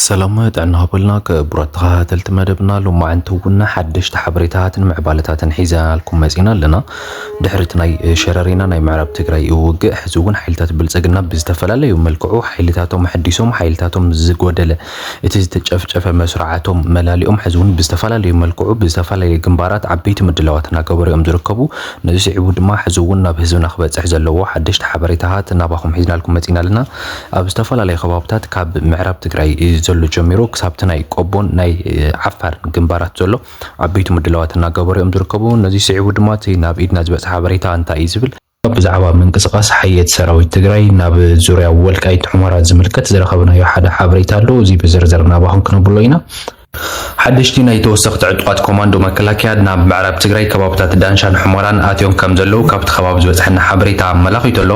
ሰላም ጥዕና ሃበልና ክቡራት ተኸታተልቲ መደብና፣ ሎማዕንቲ እውን ሓደሽቲ ሓበሬታትን ምዕባለታትን ሒዘናልኩም መጺና ኣለና። ድሕሪ እቲ ናይ ሸረሪና ናይ ምዕራብ ትግራይ ውግእ፣ ሕዚ እውን ሓይልታት ብልጽግና ብዝተፈላለዩ መልክዑ ሓይልታቶም ሕዲሶም፣ ሓይልታቶም ዝጎደለ እቲ ዝተጨፍጨፈ መስርዓቶም መላሊኦም፣ ሕዚ እውን ብዝተፈላለዩ መልክዑ ብዝተፈላለዩ ግንባራት ዓበይቲ ምድላዋት እናገበሩ እዮም ዝርከቡ። ነዚ ስዒቡ ድማ ሕዚ እውን ናብ ህዝብና ክበጽሕ ዘለዎ ሓደሽቲ ሓበሬታታት ናባኹም ሒዝናልኩም መጺና ኣለና። ኣብ ዝተፈላለዩ ከባብታት ካብ ምዕራብ ትግራይ ዘሎ ጀሚሩ ክሳብቲ ናይ ቆቦን ናይ ዓፋርን ግንባራት ዘሎ ዓበይቲ ምድላዋት እናገበሩ እዮም ዝርከቡ። ነዚ ስዒቡ ድማ እቲ ናብ ኢድና ዝበጽሐ ሓበሬታ እንታይ እዩ ዝብል፣ ብዛዕባ ምንቅስቓስ ሓየት ሰራዊት ትግራይ ናብ ዙርያ ወልቃይት ሑመራ ዝምልከት ዝረኸብናዮ ሓደ ሓበሬታ ኣሎ። እዚ ብዝርዝር ናባኹም ክነብሎ ኢና። ሓደሽቲ ናይ ተወሰኽቲ ዕጡቓት ኮማንዶ መከላከያ ናብ ምዕራብ ትግራይ ከባብታት ዳንሻን ሑመራን ኣትዮም ከም ዘለዉ ካብቲ ከባቢ ዝበፅሐና ሓበሬታ ኣመላኺቱ ኣሎ።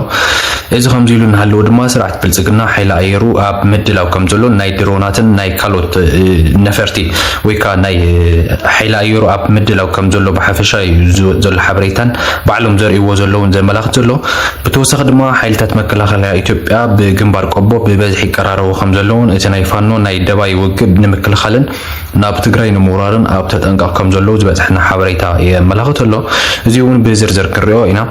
እዚ ከምዚ ኢሉ እናሃለወ ድማ ስርዓት ብልፅግና ሓይሊ ኣየሩ ኣብ ምድላው ከም ዘሎ ናይ ድሮናትን ናይ ካልኦት፣ እ፣ ነፈርቲ ወይ ከዓ ናይ፣ እ፣ ሓይሊ ኣየሩ ኣብ ምድላው ከም ዘሎ ብሓፈሻ እዩ ዝወፅ ዘሎ ሓበሬታን ባዕሎም ዘርእይዎ ዘለውን ዘመላኽት ዘሎ። ብተወሳኺ ድማ ሓይልታት መከላኸያ ኢትዮጵያ ብግንባር ቆቦ ብበዝሒ ይቀራረቡ ከም ዘለውን እቲ ናይ ፋኖ ናይ ደባይ ውግእ ንምክልኻልን ናብ ትግራይ ንምውራርን ኣብ ተጠንቀቕ ከም ዘለዉ ዝበፅሐና ሓበሬታ የመላኽት ኣሎ። እዚ እውን ብዝርዝር ክንሪኦ ኢና።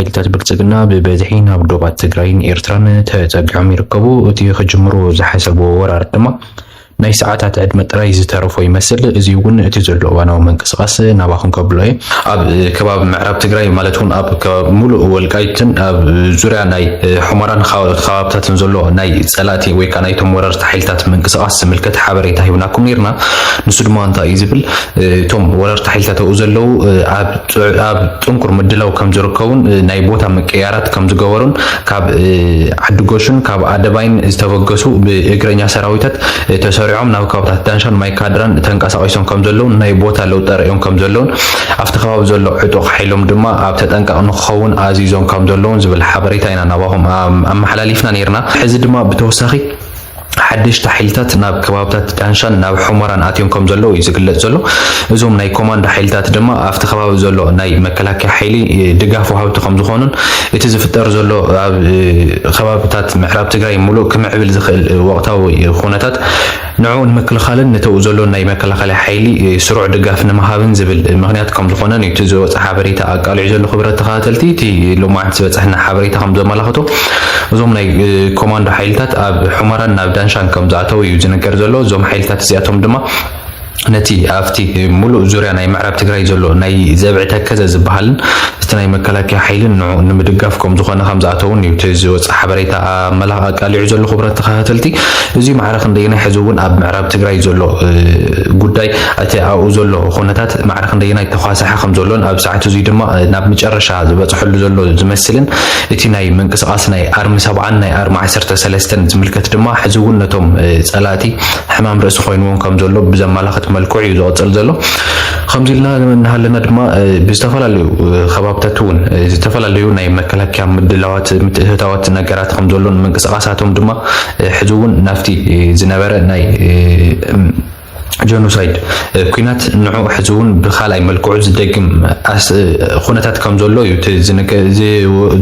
ሓይልታት ብልፅግና ብበዝሒ ናብ ዶባት ትግራይን ኤርትራን ተፀጊዖም ይርከቡ። እቲ ክጅምሩ ዝሓሰብዎ ወራር ድማ ናይ ሰዓታት ዕድመ ጥራይ ዝተረፎ ይመስል። እዚ እውን እቲ ዘሎ እዋናዊ ምንቅስቓስ ናባኹም ከብሎ እየ። ኣብ ከባቢ ምዕራብ ትግራይ ማለት እውን ኣብ ከባቢ ሙሉእ ወልቃይትን ኣብ ዙርያ ናይ ሑመራን ካልኦት ከባብታትን ዘሎ ናይ ጸላእቲ ወይ ከዓ ናይቶም ወረርቲ ሓይልታት ምንቅስቓስ ዝምልከት ሓበሬታ ሂብናኩም ነይርና። ንሱ ድማ እንታይ እዩ ዝብል፣ እቶም ወረርቲ ሓይልታት ኣብኡ ዘለዉ ኣብ ጥ-፣ ኣብ ጥንኩር ምድላው ከም ዝርከቡን ናይ ቦታ ምቅያራት ከም ዝገበሩን ካብ ዓዲ ጎሹን ካብ ኣደባይን ዝተበገሱ ብእግረኛ ሰራዊታት ተሰሪዖም ናብ ከባብታት ዳንሻን ማይካድራን ተንቀሳቒሶም ከም ዘለውን ናይ ቦታ ለውጢ ኣርእዮም ከም ዘለውን ኣብቲ ከባቢ ዘሎ ዕጡቕ ሓይሎም ድማ ኣብ ተጠንቀቕ ንክኸውን ኣዚዞም ከም ዘለውን ዝብል ሓበሬታ ኢና ናባኹም ኣም-፣ ኣመሓላሊፍና ነይርና። ሕዚ ድማ ብተወሳኺ ሓደሽቲ ሓይልታት ናብ ከባብታት ዳንሻን ናብ ሑመራን ኣትዮም ከም ዘለዉ እዩ ዝግለጽ ዘሎ። እዞም ናይ ኮማንዶ ሓይልታት ድማ ኣብቲ ከባቢ ዘሎ ናይ መከላከያ ሓይሊ ድጋፍ ወሃብቲ ከም ዝኾኑን እቲ ዝፍጠር ዘሎ ኣብ ከባብታት ምዕራብ ትግራይ ሙሉእ ክምዕብል ዝኽእል ወቕታዊ ኩነታት ንዕኡ ንምክልኻልን ንተኡ ዘሎ ናይ መከላኸሊ ሓይሊ ስሩዕ ድጋፍ ንምሃብን ዝብል ምኽንያት ከም ዝኾነን እዩ እቲ ዝወፀ ሓበሬታ ኣቃሊዑ ዘሎ። ክብረት ተኸታተልቲ፣ እቲ ሎማዕንቲ ዝበፀሐና ሓበሬታ ከም ዘመላኽቶ እዞም ናይ ኮማንዶ ሓይልታት ኣብ ሑመራን ናብ ዳንሻን ከም ዝኣተው እዩ ዝንገር ዘሎ። እዞም ሓይልታት እዚኣቶም ድማ ነቲ ኣብቲ ሙሉእ ዙርያ ናይ ምዕራብ ትግራይ ዘሎ ናይ ዘብዒ ተከዘ ዝበሃልን እቲ ናይ መከላከያ ሓይልን ንዑ ንምድጋፍ ከም ዝኾነ ከም ዝኣተውን እዩ እቲ ዝወፅእ ሓበሬታ ኣመላ-፣ ኣቃሊዑ ዘሎ። ክቡራት ተኸታተልቲ፣ እዚ ማዕረ ክንደየናይ ሕዚ እውን ኣብ ምዕራብ ትግራይ ዘሎ፣ እ፣ ጉዳይ፣ እቲ ኣብኡ ዘሎ ኩነታት ማዕረ ክንደየናይ ተኳሳሒ ከም ዘሎን ኣብ ሰዓት እዚ ድማ፣ እ፣ ናብ መጨረሻ ዝበፅሐሉ ዘሎ ዝመስልን እቲ ናይ ምንቅስቓስ ናይ ኣርሚ ሰብዓን ናይ ኣርሚ ዓሰርተ ሰለስተን ዝምልከት ድማ ሕዚ እውን ነቶም፣ እ፣ ጸላእቲ ሕማም ርእሲ ኮይንዎም ከም ዘሎ ብዘመላኽት መልክዑ እዩ ዝቕጽል ዘሎ። ከምዚ ኢልና እናሃለና ድማ፣ እ፣ ብዝተፈላለዩ፣ እ፣ ከባብታት እውን፣ እ፣ ዝተፈላለዩ ናይ መከላከያ ምድላዋት፣ ምትእትታዋት ነገራት ከም ዘሎን ምንቅስቓሳቶም ድማ፣ እ፣ ሕዚ እውን ናብቲ፣ እ፣ ዝነበረ ናይ፣ እ፣ ም-፣ ጀኖሳይድ፣ እ፣ ኲናት ንዑ ሕዚ እውን ብኻልኣይ መልክዑ ዝደግም ኣስ-፣ እ፣ ኩነታት ከም ዘሎ እዩ እቲ ዝንገ-፣ ዝ-፣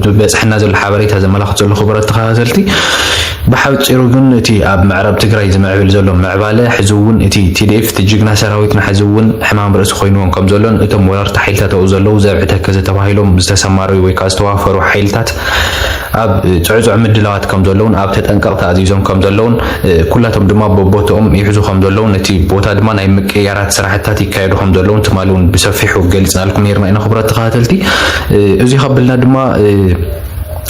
ዝበፅሐና ዘሎ ሓበሬታ ዘመላኽት ዘሎ። ክቡራት ተኸታተልቲ፣ ብሓፂሩ ግን እቲ ኣብ ምዕራብ ትግራይ ዝምዕብል ዘሎ ምዕባለ ሕዚ እውን እቲ ቲ ዲ ኤፍ፣ እቲ ጅግና ሰራዊትና ሕዚ እውን ሕማም ርእሲ ኮይንዎም ከም ዘሎን እቶም ወረርቲ ሓይልታት ኣብኡ ዘለዉ ዘብዒ ተከዘ ተባሂሎም ዝተሰማረዩ ወይ ከዓ ዝተዋፈሩ ሓይልታት ኣብ ጽዑጽዕ ምድላዋት ከም ዘለውን ኣብ ተጠንቀቕ ተኣዚዞም ከም ዘለውን፣ እ፣ ኩላቶም ድማ በቦትኦም ይሕዙ ከም ዘለውን እቲ ቦታ ድማ ናይ ምቅያራት ስራሕታት ይካየዱ ከም ዘለውን ትማሊ እውን ብሰፊሑ ገሊጽናልኩም ነይርና ኢና። ክቡራት ተኸታተልቲ፣ እ፣ እዚ ከብልና ድማ፣ እ፣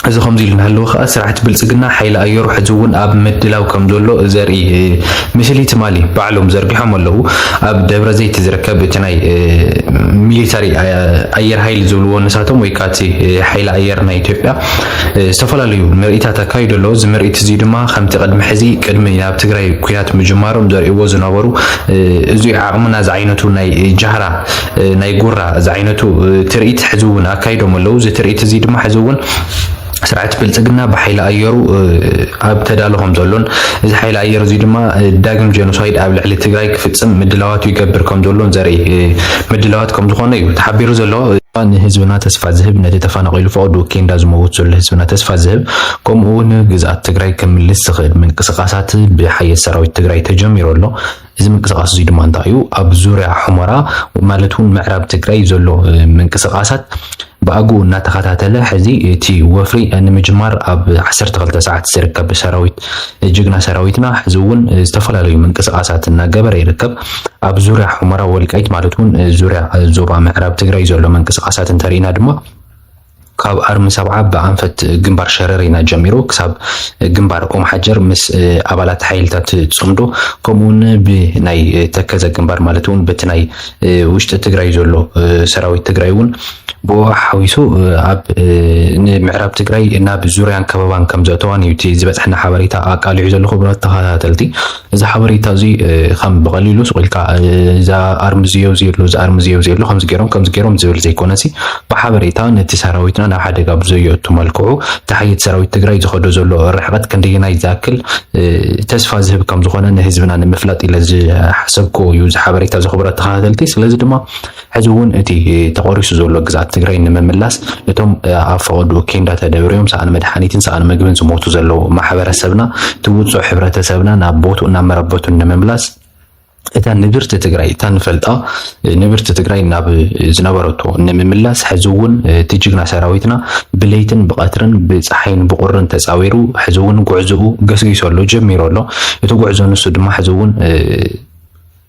እዚ ከምዚ ኢሉ እናሃለወ ከዓ ስራሕቲ ብልጽግና ሓይሊ ኣየሩ ሕዚ እውን ኣብ ምድላው ከም ዘሎ ዘርኢ፣ እ፣ ምስሊ ትማሊ ባዕሎም ዘርጊሖም ኣለዉ። ኣብ ደብረ ዘይት ዝርከብ እቲ ናይ፣ እ፣ ሚሊተሪ፣ እ፣ ኣየር ሓይሊ ዝብልዎ ንሳቶም ወይ ከዓ እቲ፣ እ፣ ሓይሊ ኣየር ናይ ኢትዮጵያ፣ እ፣ ዝተፈላለዩ ምርኢታት ኣካይዱ ኣሎ። እዚ ምርኢት እዚ ድማ ከምቲ ቅድሚ ሕዚ ቅድሚ ናብ ትግራይ ኲናት ምጅማሮም ዘርእይዎ ዝነበሩ፣ እ፣ እዚ ዓቕምና ዝዓይነቱ ናይ ጃህራ፣ እ፣ ናይ ጉራ ዝዓይነቱ፣ እ፣ ትርኢት ሕዚ እውን ኣካይዶም ኣለዉ። እዚ ትርኢት እዚ ድማ ሕዚ እውን ስርዓት ብልጽግና ብሓይሊ ኣየሩ፣ እ፣ ኣብ ተዳሎ ከም ዘሎን እዚ ሓይሊ ኣየር እዚ ድማ፣ እ፣ ዳግም ጀኖሳይድ ኣብ ልዕሊ ትግራይ ክፍጽም ምድላዋቱ ይገብር ከም ዘሎን ዘርኢ፣ እ፣ ምድላዋት ከም ዝኾነ እዩ ተሓቢሩ ዘሎ። ንህዝብና ተስፋ ዝህብ፣ ነቲ ተፈናቒሉ ፈቐድኡ ኬንዳ ዝመውት ዘሎ ህዝብና ተስፋ ዝህብ፣ ከምኡ እውን ግዝኣት ትግራይ ክምልስ ዝኽእል ምንቅስቓሳት ብሓየት ሰራዊት ትግራይ ተጀሚሩ ኣሎ። እዚ ምንቅስቓስ እዚ ድማ እንታይ እዩ? ኣብ ዙርያ ሑመራ ማለት እውን ምዕራብ ትግራይ ዘሎ ምንቅስቓሳት ብኣግኡ እናተኸታተለ፣ ሕዚ እቲ ወፍሪ ንምጅማር ኣብ ዓሰርተ ክልተ ሰዓት ዝርከብ ሰራዊት፣ ጅግና ሰራዊትና ሕዚ እውን ዝተፈላለዩ ምንቅስቓሳት እናገበረ ይርከብ። ኣብ ዙርያ ሑመራ ወልቃይት ማለት እውን ዙርያ ዞባ ምዕራብ ትግራይ ዘሎ ምንቅስቓሳት እንተሪእና ድማ ካብ ኣርሚ ሰብዓ ብኣንፈት ግንባር ሸረሪና ጀሚሩ ክሳብ ግንባር ኦም ሓጀር ምስ ኣባላት ሓይልታት ጽምዶ፣ ከምኡውን ብናይ ተከዘ ግንባር ማለት እውን በቲ ናይ ውሽጢ ትግራይ ዘሎ ሰራዊት ትግራይ እውን ብኡ ሓዊሱ ኣብ ንምዕራብ ትግራይ ናብ ዙርያን ከበባን ከም ዘእተዋን እዩ እቲ ዝበፅሐና ሓበሬታ ኣቃሊዑ ዘሎ። ክቡራት ተኸታተልቲ፣ እዚ ሓበሬታ እዚ ከም ብቐሊሉ ስቕ ኢልካ እዚ ኣርሚ እዚ የውዚ ኣሎ፣ እዚ ኣርሚ እዚ የውዚ ኣሎ፣ ከምዚ ገይሮም ከምዚ ገይሮም ዝብል ዘይኮነሲ፣ ብሓበሬታ ነቲ ሰራዊትና ናብ ሓደጋ ብዘየእቱ መልክዑ፣ እቲ ሓየት ሰራዊት ትግራይ ዝኸዶ ዘሎ ርሕቐት ክንደየናይ ዝኣክል ተስፋ ዝህብ ከም ዝኾነ ንህዝብና ንምፍላጥ ኢለ ዝሓሰብክዎ እዩ እዚ ሓበሬታ እዚ፣ ክቡራት ተኸታተልቲ። ስለዚ ድማ ሕዚ እውን እቲ ተቖሪሱ ዘሎ ግዝኣት ትግራይ ንምምላስ፣ እቶም ኣብ ፈቐድኡ ኬንዳ ተደብርዮም ሰኣን መድሓኒትን ሰኣን ምግብን ዝሞቱ ዘለዉ ማሕበረሰብና፣ እቲ ውፁዕ ሕብረተሰብና ናብ ቦትኡ ናብ መረበቱ ንምምላስ፣ እታ ንብርቲ ትግራይ፣ እታ ንፈልጣ ንብርቲ ትግራይ ናብ ዝነበረቶ ንምምላስ፣ ሕዚ እውን እቲ ጅግና ሰራዊትና ብለይትን ብቐትርን ብፀሓይን ብቑርን ተፃዊሩ ሕዚ እውን ጉዕዞኡ ገስጊሱ ኣሎ፣ ጀሚሩ ኣሎ። እቲ ጉዕዞ ንሱ ድማ ሕዚ እውን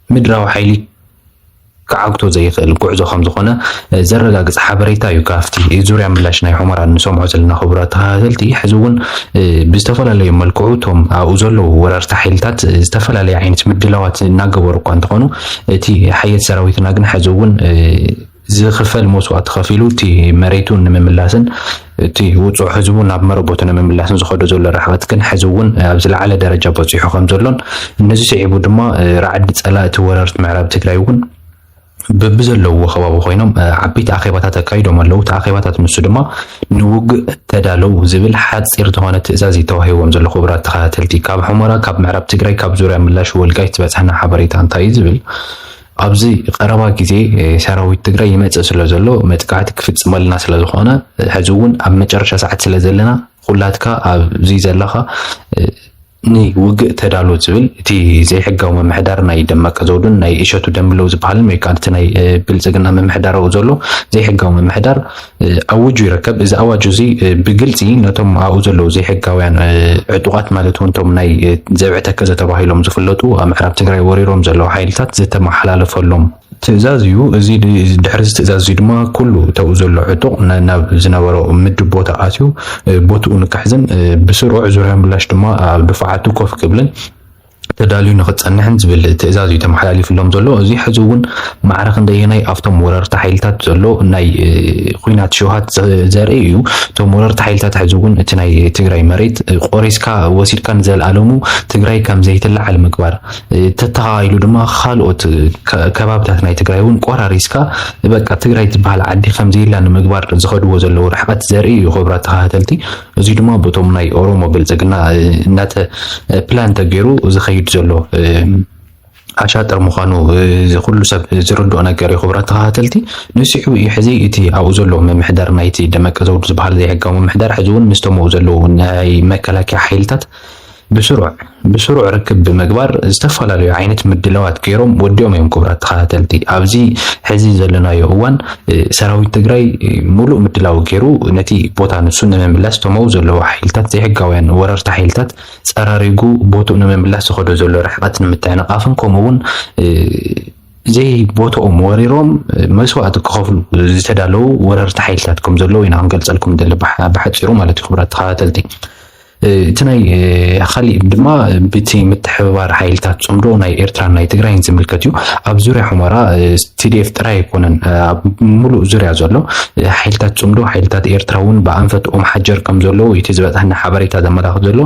ምድራዊ ሓይሊ ክዓግቶ ዘይኽእል ጉዕዞ ከም ዝኾነ ዘረጋግጽ ሓበሬታ እዩ ካብቲ ዙርያ ምላሽ ናይ ሑመራ እንሰምዖ ዘለና። ክቡራት ተኸታተልቲ፣ ሕዚ እውን ብዝተፈላለዩ መልክዑ እቶም ኣብኡ ዘለዉ ወረርቲ ሓይልታት ዝተፈላለየ ዓይነት ምድላዋት እናገበሩ እኳ እንተኾኑ፣ እቲ ሓየት ሰራዊትና ግን ሕዚ እውን ዝኽፈል መስዋእቲ ከፊሉ እቲ መሬቱ ንምምላስን እቲ ውጹዕ ህዝቡ ናብ መረቦቱ ንምምላስን ዝኸዶ ዘሎ ርሕቐት ግን ሕዚ እውን ኣብ ዝለዓለ ደረጃ በጺሑ ከም ዘሎን፣ ነዚ ስዒቡ ድማ ራዕዲ ጸላእቲ ወረርቲ ምዕራብ ትግራይ እውን በብዘለውዎ ከባቢ ኮይኖም ዓበይቲ ኣኼባታት ኣካይዶም ኣለዉ። እቲ ኣኼባታት ንሱ ድማ ንውግእ ተዳለው ዝብል ሓጺር ዝኾነ ትእዛዝ እዩ ተዋሂቦም ዘሎ። ክቡራት ተኸታተልቲ፣ ካብ ሑመራ፣ ካብ ምዕራብ ትግራይ፣ ካብ ዙርያ ምላሽ ወልቃይት ዝበጽሐና ሓበሬታ እንታይ እዩ ዝብል፣ ኣብዚ ቀረባ ግዜ ሰራዊት ትግራይ ይመጽእ ስለ ዘሎ መጥቃዕቲ ክፍጽመልና ስለ ዝኾነ፣ ሕዚ እውን ኣብ መጨረሻ ሰዓት ስለ ዘለና ኩላትካ ኣብዚ ዘለኻ ንውግእ ተዳሎ ዝብል እቲ ዘይሕጋዊ ምምሕዳር ናይ ደመቀ ዘውዱን ናይ እሸቱ ደምለው ዝበሃልን ወይ ከዓ እቲ ናይ ብልፅግና ምምሕዳር ኣብኡ ዘሎ ዘይሕጋዊ ምምሕዳር ኣውጁ ይርከብ። እዚ ኣዋጅ እዚ ብግልፂ ነቶም ኣብኡ ዘለዉ ዘይሕጋውያን ዕጡቓት ማለት እውን እቶም ናይ ዘብዒ ተከዘ ተባሂሎም ዝፍለጡ ኣብ ምዕራብ ትግራይ ወሪሮም ዘለዉ ሓይልታት ዝተመሓላለፈሎም ትእዛዝ እዩ። እዚ ድ-፣ ድሕሪ እዚ ትእዛዝ እዚ ድማ ኩሉ እተኡ ዘሎ ዕጡቕ ና-፣ ናብ ዝነበሮ ምድብ ቦታ ኣትዩ፣ እ፣ ቦትኡ ንክሕዝን፣ እ፣ ብስሩዕ ዙርያ ምላሽ ድማ ኣብ ድፋዓቱ ኮፍ ክብልን ተዳልዩ ንክጸንሕን ዝብል ትእዛዝ እዩ ተመሓላሊፍሎም ዘሎ። እዚ ሕዚ እውን ማዕረ ክንደየናይ ኣብቶም ወረርቲ ሓይልታት ዘሎ ናይ፣ እ፣ ኹናት ሸውሃት ዘ-፣ ዘርኢ እዩ። እቶም ወረርቲ ሓይልታት ሕዚ እውን እቲ ናይ ትግራይ መሬት፣ እ፣ ቆሪስካ ወሲድካ ንዘለኣለሙ ትግራይ ከም ዘይትለዓል ምግባር፣ እ፣ ተተኻኢሉ ድማ ካልኦት፣ እ፣ ከ-፣ ከባብታት ናይ ትግራይ እውን ቆራሪስካ፣ በቃ ትግራይ ትበሃል ዓዲ ከም ዘይላ ንምግባር ዝኸድዎ ዘለዉ ርሕቐት ዘርኢ እዩ። ክቡራት ተኸታተልቲ፣ እዚ ድማ በቶም ናይ ኦሮሞ ብልፅግና፣ እ፣ እናተ-፣ እ፣ ፕላን ተገይሩ ዝኸይድ ዘሎ፣ እ፣ ኣሻጥር ምዃኑ፣ እ፣ እዚ ኩሉ ሰብ ዝርድኦ ነገር እዩ። ክቡራት ተኸታተልቲ፣ ንስዒቡ እዩ ሕዚ እቲ ኣብኡ ዘሎ ምምሕዳር ናይቲ ደመቀ ዘውዱ ዝበሃል ዘይሕጋዊ ምምሕዳር ሕዚ እውን ምስቶም ኣብኡ ዘለዉ ናይ መከላከያ ሓይልታት ብስሩዕ፣ ብስሩዕ ርክብ ብምግባር ዝተፈላለዩ ዓይነት ምድላዋት ገይሮም ወዲኦም እዮም። ክቡራት ተኸታተልቲ፣ ኣብዚ ሕዚ ዘለናዮ እዋን፣ እ፣ ሰራዊት ትግራይ፣ እ፣ ሙሉእ ምድላው ገይሩ ነቲ ቦታ ንሱ ንምምላስ እቶም ኣብኡ ዘለዉ ሓይልታት፣ ዘይሕጋውያን ወረርቲ ሓይልታት ጸራሪጉ ቦትኡ ንምምላስ ዝኸዶ ዘሎ ርሕቐት ንምትዕንቓፍን ከምኡ እውን፣ እ፣ ዘይቦትኦም ወሪሮም፣ እ፣ መስዋእቲ ክኸፍሉ ዝተዳለዉ ወረርቲ ሓይልታት ከም ዘለዉ ኢና ክንገልጸልኩም ንደሊ ብሓ-፣ ብሓጺሩ ማለት እዩ። ክቡራት ተኸታተልቲ፣ እ፣ እቲ ናይ፣ እ፣ ካሊእ ድማ ብቲ ምትሕብባር ሓይልታት ጽምዶ ናይ ኤርትራን ናይ ትግራይን ዝምልከት እዩ። ኣብ ዙርያ ሑመራ፣ እ፣ ቲ ዲ ኤፍ ጥራይ ኣይኮነን፣ እ፣ ኣብ ሙሉእ ዙርያ ዘሎ፣ እ፣ ሓይልታት ጽምዶ፣ ሓይልታት ኤርትራ እውን ብኣንፈት ኦም ሓጀር ከም ዘለዉ እቲ ዝበጽሐና ሓበሬታ ዘመላኽት ዘሎ።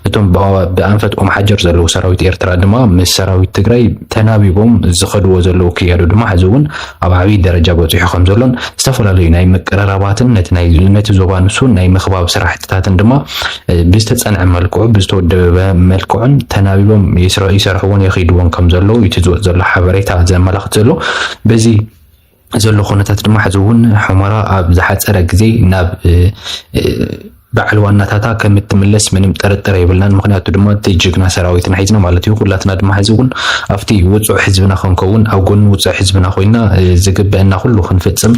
እቶም ብኣ-፣ ብኣንፈት ኦም ሓጀር ዘለዉ ሰራዊት ኤርትራ ድማ ምስ ሰራዊት ትግራይ ተናቢቦም ዝኸድዎ ዘለዉ ክያዶ ድማ ሕዚ እውን ኣብ ዓብዪ ደረጃ በጺሑ ከም ዘሎን ዝተፈላለዩ ናይ ምቅርራባትን ነቲ ናይ፣ ነቲ ዞባ ንሱ ናይ ምኽባብ ስራሕትታትን ድማ፣ እ፣ ብዝተጸንዐ መልክዑ፣ ብዝተወደበ መልክዑን ተናቢቦም ይስረ-፣ ይሰርሕዎን የኽይድዎን ከም ዘለዉ እቲ ዝወጽእ ዘሎ ሓበሬታ ዘመላኽት ዘሎ። በዚ ዘሎ ኩነታት ድማ ሕዚ እውን ሑመራ ኣብ ዝሓፀረ ግዜ ናብ በዓል ዋናታታ ከም እትምለስ ምንም ጥርጥር የብልናን። ምክንያቱ ድማ እቲ ጅግና ሰራዊትና ሒዝና ማለት እዩ። ኩላትና ድማ ሕዚ እውን ኣብቲ ውፁዕ ህዝብና ክንከውን፣ ኣብ ጎኒ ውፁዕ ህዝብና ኮይና ዝግበአና ኩሉ ክንፍፅም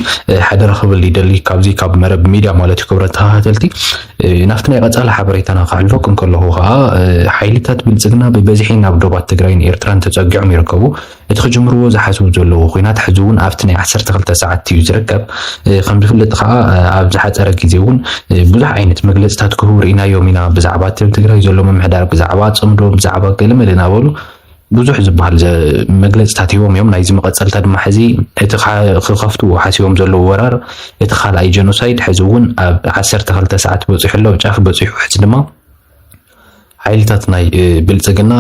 ሓደራ ክብል ይደሊ፣ ካብዚ ካብ መረብ ሚድያ ማለት እዩ። ክብረት ተኸታተልቲ፣ ናብቲ ናይ ቀፃሊ ሓበሬታና ክሕልፈኩም ከለኹ ከዓ ሓይልታት ብልፅግና ብበዝሒ ናብ ዶባት ትግራይን ኤርትራን ተፀጊዖም ይርከቡ። እቲ ክጅምርዎ ዝሓስቡ ዘለዉ ኹናት ሕዚ እውን ኣብቲ ናይ ዓሰርተ ክልተ ሰዓት እዩ ዝርከብ። ከም ዝፍለጥ ከዓ ኣብ ዝሓፀረ ግዜ እውን ብዙሕ ዓይነት መግለፅታት ክህቡ ርኢናዮም ኢና። ብዛዕባ እቲ ኣብ ትግራይ ዘሎ ምምሕዳር፣ ብዛዕባ ፅምዶ፣ ብዛዕባ ገለመለ እናበሉ ብዙሕ ዝበሃል መግለፅታት ሂቦም እዮም። ናይዚ መቐፀልታ ድማ ሕዚ እቲ ክኸፍትዎ ሓሲቦም ዘለዉ ወራር፣ እቲ ካልኣይ ጀኖሳይድ ሕዚ እውን ኣብ ዓሰርተ ክልተ ሰዓት በፂሑ ኣሎ፣ ጫፍ በፂሑ። ሕዚ ድማ ሓይልታት ናይ ብልፅግና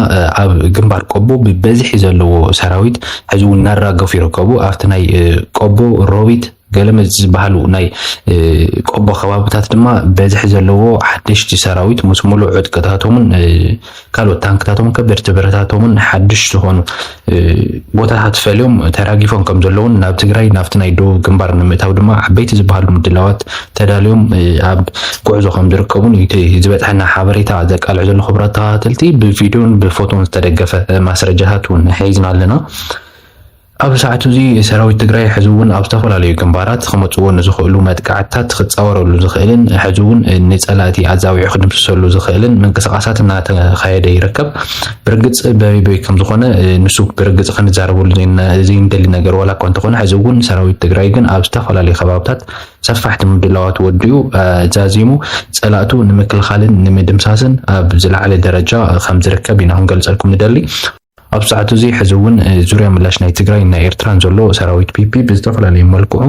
ኣብ ግንባር ቆቦ ብበዝሒ ዘለዎ ሰራዊት ሕዚ እውን እናራገፉ ይርከቡ። ኣብቲ ናይ ቆቦ፣ ሮቢት፣ ገለመ ዝበሃሉ ናይ ቆቦ ከባብታት ድማ በዝሒ ዘለዎ ሓደሽቲ ሰራዊት ምስ ሙሉእ ዕጥቅታቶምን ካልኦት ታንክታቶምን ከበድቲ ብረታቶምን ሓድሽ ዝኾኑ ቦታታት ፈልዮም ተራጊፎም ከም ዘለውን ናብ ትግራይ ናብቲ ናይ ደቡብ ግንባር ንምእታው ድማ ዓበይቲ ዝበሃሉ ምድላዋት ተዳልዮም ኣብ ጉዕዞ ከም ዝርከቡን እዩ እቲ ዝበፅሐና ሓበሬታ ዘቃልዕ ዘሎ። ክቡራት ተኸታተልቲ፣ ብቪድዮን ብፎቶን ዝተደገፈ ማስረጃታት እውን ሒዝና ኣለና። ኣብ ሰዓቱ እዚ ሰራዊት ትግራይ ሕዚ እውን ኣብ ዝተፈላለዩ ግንባራት ክመፅዎ ንዝኽእሉ መጥቃዕትታት ክፃወረሉ ዝኽእልን ሕዚ እውን ንፀላእቲ ኣዛዊዑ ክድምስሰሉ ዝኽእልን ምንቅስቃሳት እናተኻየደ ይርከብ። ብርግፅ በበይ በይ ከም ዝኾነ ንሱ ብርግፅ ክንዛረበሉ ዘይንደሊ ነገር ዋላ እኳ እንተኾነ፣ ሕዚ እውን ሰራዊት ትግራይ ግን ኣብ ዝተፈላለዩ ከባብታት ሰፋሕቲ ምድላዋት ወዲኡ ዛዚሙ ፀላእቱ ንምክልኻልን ንምድምሳስን ኣብ ዝለዓለ ደረጃ ከም ዝርከብ ኢና ክንገልፀልኩም ንደሊ። ኣብ ሰዓቱ እዚ ሕዚ እውን ዙርያ ምላሽ ናይ ትግራይ ናይ ኤርትራን ዘሎ ሰራዊት ፒፒ ብዝተፈላለዩ መልክዑ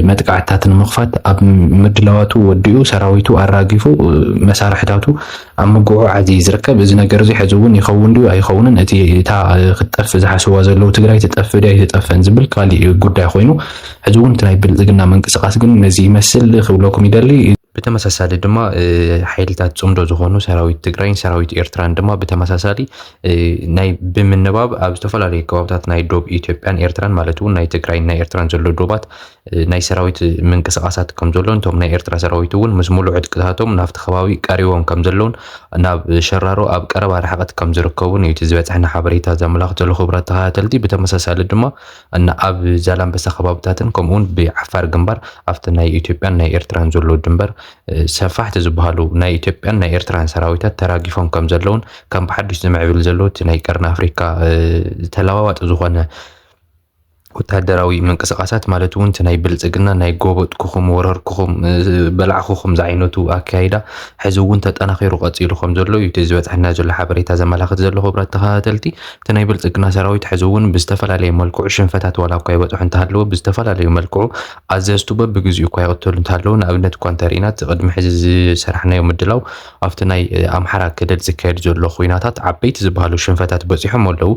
መጥቃዕትታት ንምኽፋት ኣብ ምድላዋቱ ወዲኡ ሰራዊቱ ኣራጊፉ መሳርሕታቱ ኣብ ምጉዕዓዝ እዩ ዝርከብ። እዚ ነገር እዚ ሕዚ እውን ይኸውን ድዩ ኣይኸውንን፣ እቲ እታ ክትጠፍእ ዝሓስብዋ ዘለዉ ትግራይ ትጠፍእ ድያ ኣይትጠፍእን ዝብል ካሊእ ጉዳይ ኮይኑ፣ ሕዚ እውን እቲ ናይ ብልፅግና ምንቅስቃስ ግን ነዚ ይመስል ክብለኩም ይደሊ። ብተመሳሳሊ ድማ ሓይልታት ፅምዶ ዝኾኑ ሰራዊት ትግራይን ሰራዊት ኤርትራን ድማ ብተመሳሳሊ ናይ ብምንባብ ኣብ ዝተፈላለዩ ከባብታት ናይ ዶብ ኢትዮጵያን ኤርትራን ማለት እውን ናይ ትግራይን ናይ ኤርትራን ዘሎ ዶባት ናይ ሰራዊት ምንቅስቃሳት ከም ዘሎን እቶም ናይ ኤርትራ ሰራዊት እውን ምስ ሙሉእ ዕጥቅታቶም ናብቲ ከባቢ ቀሪቦም ከም ዘለውን ናብ ሸራሮ ኣብ ቀረባ ርሕቀት ከም ዝርከቡን እዩ እቲ ዝበፅሐና ሓበሬታ ዘመላኽት ዘሎ። ክቡራት ተኸታተልቲ፣ ብተመሳሳሊ ድማ እና ኣብ ዛላምበሳ ከባብታትን ከምኡውን ብዓፋር ግንባር ኣብቲ ናይ ኢትዮጵያን ናይ ኤርትራን ዘሎ ድንበር ሰፋሕቲ ዝበሃሉ ናይ ኢትዮጵያን ናይ ኤርትራን ሰራዊታት ተራጊፎም ከም ዘለውን ከም ብሓዱሽ ዝምዕብል ዘሎ እቲ ናይ ቀርኒ ኣፍሪካ ተለዋዋጢ ዝኾነ ወታደራዊ ምንቅስቃሳት ማለት እውን እቲ ናይ ብልፅግና ናይ ጎበጥኩኹም፣ ወረርኩኹም፣ በላዕኩኹም ዝዓይነቱ ኣካይዳ ሕዚ እውን ተጠናኺሩ ቀፂሉ ከም ዘሎ እዩ እቲ ዝበፅሐና ዘሎ ሓበሬታ ዘመላኽት ዘሎ። ክቡራት ተኸታተልቲ፣ እቲ ናይ ብልፅግና ሰራዊት ሕዚ እውን ብዝተፈላለየ መልክዑ ሽንፈታት ዋላ እኳ ይበፅሑ እንተሃለወ ብዝተፈላለዩ መልክዑ ኣዘዝቱ በብግዚኡ እኳ ይቕተሉ እንተሃለዉ፣ ንኣብነት እኳ እንተርኢና እቲ ቅድሚ ሕዚ ዝሰራሕናዮ ምድላው ኣብቲ ናይ ኣምሓራ ክልል ዝካየድ ዘሎ ኩናታት ዓበይቲ ዝበሃሉ ሽንፈታት በፂሖም ኣለዉ።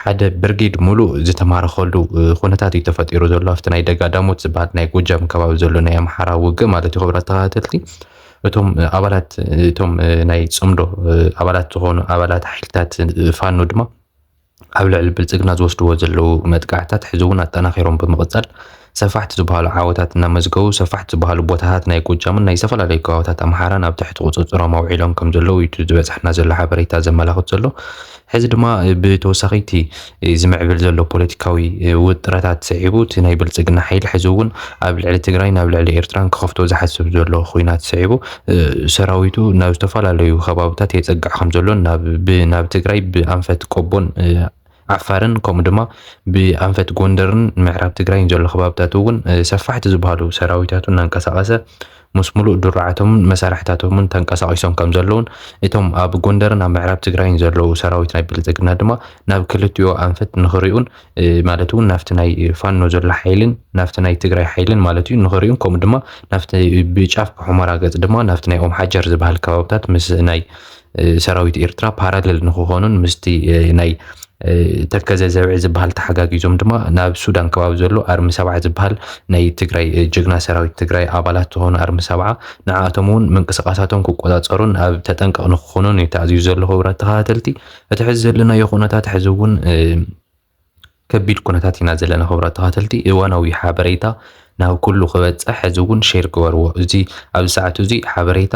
ሓደ ብርጌድ ሙሉእ ዝተማረኸሉ ኩነታት እዩ ተፈጢሩ ዘሎ ኣብቲ ናይ ደጋዳሞት ዝበሃል ናይ ጎጃም ከባቢ ዘሎ ናይ ኣምሓራ ውግእ ማለት እዩ። ክቡራት ተኸታተልቲ፣ እቶም ኣባላት እቶም ናይ ፅምዶ ኣባላት ዝኾኑ ኣባላት ሓይልታት ፋኖ ድማ ኣብ ልዕሊ ብልፅግና ዝወስድዎ ዘለዉ መጥቃዕታት ሕዚ እውን ኣጠናኺሮም ብምቕፃል ሰፋሕቲ ዝበሃሉ ዓወታት እናመዝገቡ ሰፋሕቲ ዝበሃሉ ቦታታት ናይ ጎጃምን ናይ ዝተፈላለዩ ከባብታት ኣምሓራን ኣብ ትሕቲ ቁፅፅሮም ኣውዒሎም ከም ዘለዉ እዩ ዝበፅሐና ዘሎ ሓበሬታ ዘመላኽት ዘሎ። ሕዚ ድማ ብተወሳኺ እቲ ዝምዕብል ዘሎ ፖለቲካዊ ውጥረታት ስዒቡ እቲ ናይ ብልፅግና ሓይሊ ሕዚ እውን ኣብ ልዕሊ ትግራይን ኣብ ልዕሊ ኤርትራን ክኸፍቶ ዝሓስብ ዘሎ ኩናት ስዒቡ ሰራዊቱ ናብ ዝተፈላለዩ ከባብታት የፀግዕ ከም ዘሎን ናብ ትግራይ ብኣንፈት ቆቦን ዓፋርን ከምኡ ድማ ብኣንፈት ጎንደርን ምዕራብ ትግራይን ዘሎ ከባብታት እውን ሰፋሕቲ ዝበሃሉ ሰራዊታቱ እናንቀሳቐሰ ምስ ሙሉእ ድሩዓቶምን መሳርሕታቶምን ተንቀሳቒሶም ከም ዘለውን እቶም ኣብ ጎንደርን ኣብ ምዕራብ ትግራይን ዘለዉ ሰራዊት ናይ ብልፅግና ድማ ናብ ክልቲኡ ኣንፈት ንኽሪኡን ማለት እውን ናብቲ ናይ ፋኖ ዘሎ ሓይልን ናብቲ ናይ ትግራይ ሓይልን ማለት እዩ ንኽሪኡን ከምኡ ድማ ናብቲ ብጫፍ ብሑመራ ገፅ ድማ ናብቲ ናይ ኦም ሓጀር ዝበሃል ከባብታት ምስ ናይ ሰራዊት ኤርትራ ፓራለል ንክኾኑን ምስቲ ናይ ተከዘ ዘብዒ ዝበሃል ተሓጋጊዞም ድማ ናብ ሱዳን ከባቢ ዘሎ ኣርሚ ሰብዓ ዝበሃል ናይ ትግራይ ጅግና ሰራዊት ትግራይ ኣባላት ዝኾኑ ኣርሚ ሰብዓ ንዓኣቶም እውን ምንቅስቃሳቶም ክቆፃፀሩን ኣብ ተጠንቀቕ ንክኾኑን እዩ ተኣዚዙ ዘሎ። ክቡራት ተኸታተልቲ፣ እቲ ሕዚ ዘለናዮ ኩነታት ሕዚ እውን ከቢድ ኩነታት ኢና ዘለና። ክቡራት ተኸታተልቲ፣ እዋናዊ ሓበሬታ ናብ ኩሉ ክበፅሕ ሕዚ እውን ሼር ግበርዎ። እዚ ኣብዚ ሰዓት እዚ ሓበሬታ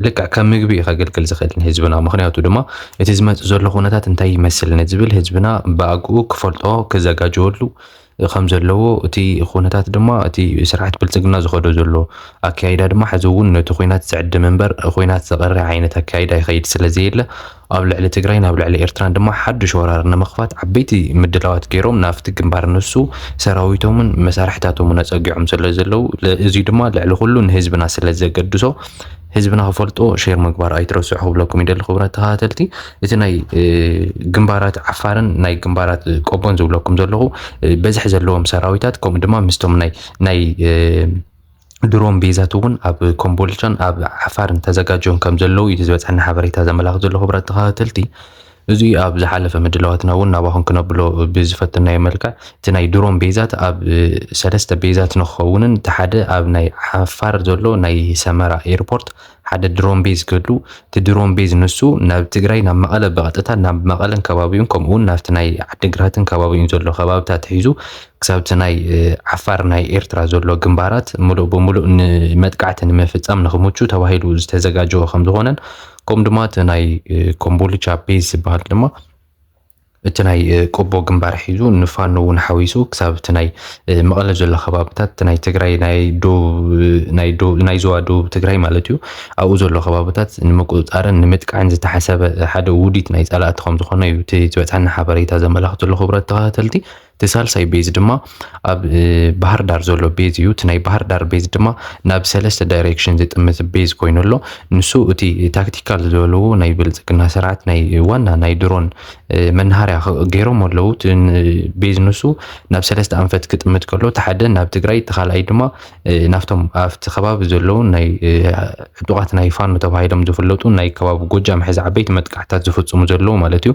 ልክዕ ከም ምግቢ እዩ ከገልግል ዝኽእል ንህዝብና። ምኽንያቱ ድማ እቲ ዝመፅእ ዘሎ ኩነታት እንታይ ይመስል ንዝብል ህዝብና ብኣግኡ ክፈልጦ ክዘጋጀወሉ ከም ዘለዎ፣ እቲ ኩነታት ድማ እቲ ስርዓት ብልፅግና ዝኸዶ ዘሎ ኣካይዳ ድማ ሕዚ እውን ነቲ ኩናት ዝዕድም እምበር ኩናት ዘቐሪ ዓይነት ኣካይዳ ይኸይድ ስለ ዘየለ፣ ኣብ ልዕሊ ትግራይን ኣብ ልዕሊ ኤርትራን ድማ ሓዱሽ ወራር ንምኽፋት ዓበይቲ ምድላዋት ገይሮም ናብቲ ግንባር ንሱ ሰራዊቶምን መሳርሕታቶምን ኣፀጊዖም ስለ ዘለዉ፣ እዚ ድማ ልዕሊ ኩሉ ንህዝብና ስለ ዘገድሶ ህዝብና ክፈልጦ ሼር ምግባር ኣይትረስዑ ክብለኩም ይደሊ። ክቡራት ተኸታተልቲ፣ እቲ ናይ ግንባራት ዓፋርን ናይ ግንባራት ቆቦን ዝብለኩም ዘለኹ በዝሒ ዘለዎም ሰራዊታት ከምኡ ድማ ምስቶም ናይ ድሮን ቤዛት እውን ኣብ ኮምቦልቻን ኣብ ዓፋርን ተዘጋጅዮም ከም ዘለዉ እዩ ዝበፅሐና ሓበሬታ ዘመላኽት ዘሎ። ክቡራት ተኸታተልቲ፣ እዚ ኣብ ዝሓለፈ ምድላዋትና እውን ናባኹም ክነብሎ ብዝፈተናዮ መልክዕ፣ እቲ ናይ ድሮን ቤዛት ኣብ ሰለስተ ቤዛት ንክኸውንን እቲ ሓደ ኣብ ናይ ዓፋር ዘሎ ናይ ሰመራ ኤርፖርት ሓደ ድሮን ቤዝ ክህሉ፣ እቲ ድሮን ቤዝ ንሱ ናብ ትግራይ ናብ መቐለ ብቐጥታ ናብ መቐለን ከባቢኡን ከምኡ እውን ናብቲ ናይ ዓዲግራትን ከባቢኡን ዘሎ ከባብታት ሒዙ ክሳብቲ ናይ ዓፋር ናይ ኤርትራ ዘሎ ግንባራት ሙሉእ ብሙሉእ ንመጥቃዕቲ ንምፍፃም ንክምቹ ተባሂሉ ዝተዘጋጀወ ከም ዝኾነን ከምኡ ድማ እቲ ናይ ኮምቦልቻ ቤዝ ዝበሃል ድማ እቲ ናይ ቆቦ ግንባር ሒዙ ንፋኖ እውን ሓዊሱ ክሳብ እቲ ናይ መቐለ ዘሎ ከባብታት እቲ ናይ ትግራይ ናይ ዶብ ናይ ዶ ናይ ዞባ ደቡብ ትግራይ ማለት እዩ ኣብኡ ዘሎ ከባብታት ንምቁፅፃርን ንምጥቃዕን ዝተሓሰበ ሓደ ውዲት ናይ ፀላእቲ ከም ዝኾነ እዩ እቲ ዝበፅሐና ሓበሬታ ዘመላኽት ዘሎ። ክቡራት ተኸታተልቲ፣ እቲ ሳልሳይ ቤዝ ድማ ኣብ ባህር ዳር ዘሎ ቤዝ እዩ። እቲ ናይ ባህር ዳር ቤዝ ድማ ናብ ሰለስተ ዳይሬክሽን ዝጥምት ቤዝ ኮይኑ ኣሎ። ንሱ እቲ ታክቲካል ዝበልዎ ናይ ብልፅግና ስርዓት ናይ ዋና ናይ ድሮን መናሃርያ ገይሮም ኣለዉ። ቤዝ ንሱ ናብ ሰለስተ ኣንፈት ክጥምት ከሎ፣ እቲ ሓደ ናብ ትግራይ፣ እቲ ካልኣይ ድማ ናብቶም ኣብቲ ከባቢ ዘለዉ ናይ ዕጡቓት ናይ ፋኖ ተባሂሎም ዝፍለጡ ናይ ከባቢ ጎጃም ሕዚ ዓበይቲ መጥቃዕታት ዝፍፅሙ ዘለዉ ማለት እዩ።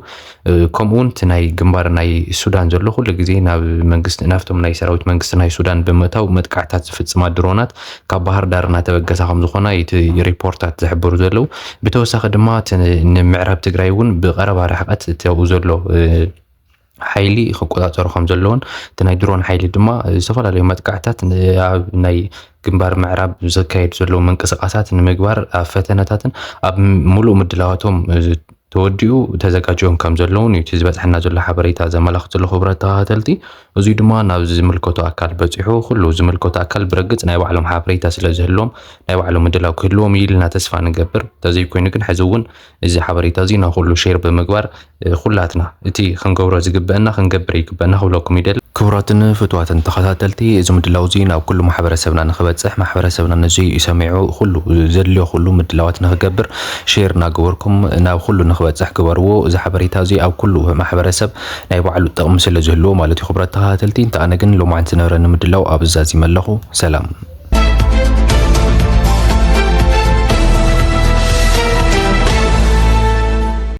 ከምኡ እውን እቲ ናይ ግንባር ናይ ሱዳን ዘሎ ኩሉ ግዜ ናብ መንግስቲ ናብቶም ናይ ሰራዊት መንግስቲ ናይ ሱዳን ብምእታው መጥቃዕታት ዝፍፅማ ድሮናት ካብ ባህር ዳር እናተበገሳ ከም ዝኾና እቲ ሪፖርታት ዝሕብሩ ዘለዉ። ብተወሳኺ ድማ እቲ ንምዕራብ ትግራይ እውን ብቐረባ ርሕቀት እቲ ኣብኡ ዘሎ ሓይሊ ክቆፃፀሩ ከም ዘለዎን እቲ ናይ ድሮን ሓይሊ ድማ ዝተፈላለዩ መጥቃዕታት ኣብ ናይ ግንባር ምዕራብ ዝካየዱ ዘለዉ ምንቅስቃሳት ንምግባር ኣብ ፈተነታትን ኣብ ሙሉእ ምድላዋቶም ተወዲኡ ተዘጋጅዮም ከም ዘለውን እዩ እቲ ዝበፅሐና ዘሎ ሓበሬታ ዘመላኽት ዘሎ። ክቡራት ተኸታተልቲ፣ እዙይ ድማ ናብ ዝምልከቶ ኣካል በፂሑ ኩሉ ዝምልከቶ ኣካል ብርግፅ ናይ ባዕሎም ሓበሬታ ስለ ዝህልዎም ናይ ባዕሎም ምድላው ክህልዎም እዩ ኢልና ተስፋ ንገብር። ተዘይኮይኑ ግን ሕዚ እውን እዚ ሓበሬታ እዚ ናብ ኩሉ ሼር ብምግባር ኩላትና እቲ ክንገብሮ ዝግበአና ክንገብር ይግበአና ክብለኩም ይደሊ። ክቡራትን ፍትዋትን ተኸታተልቲ፣ እዚ ምድላው እዚ ናብ ኩሉ ማሕበረሰብና ንክበፅሕ ማሕበረሰብና ነዚ ሰሚዑ ኩሉ ዘድልዮ ኩሉ ምድላዋት ንክገብር ሼር እናገበርኩም ናብ ኩሉ ንክበፅሕ ግበርዎ። እዚ ሓበሬታ እዚ ኣብ ኩሉ ማሕበረሰብ ናይ ባዕሉ ጥቕሚ ስለ ዝህልዎ ማለት እዩ። ክቡራት ተኸታተልቲ፣ እንተ ኣነ ግን ሎማዓንቲ ዝነበረኒ ምድላው ኣብ እዛዚመ ኣለኹ። ሰላም።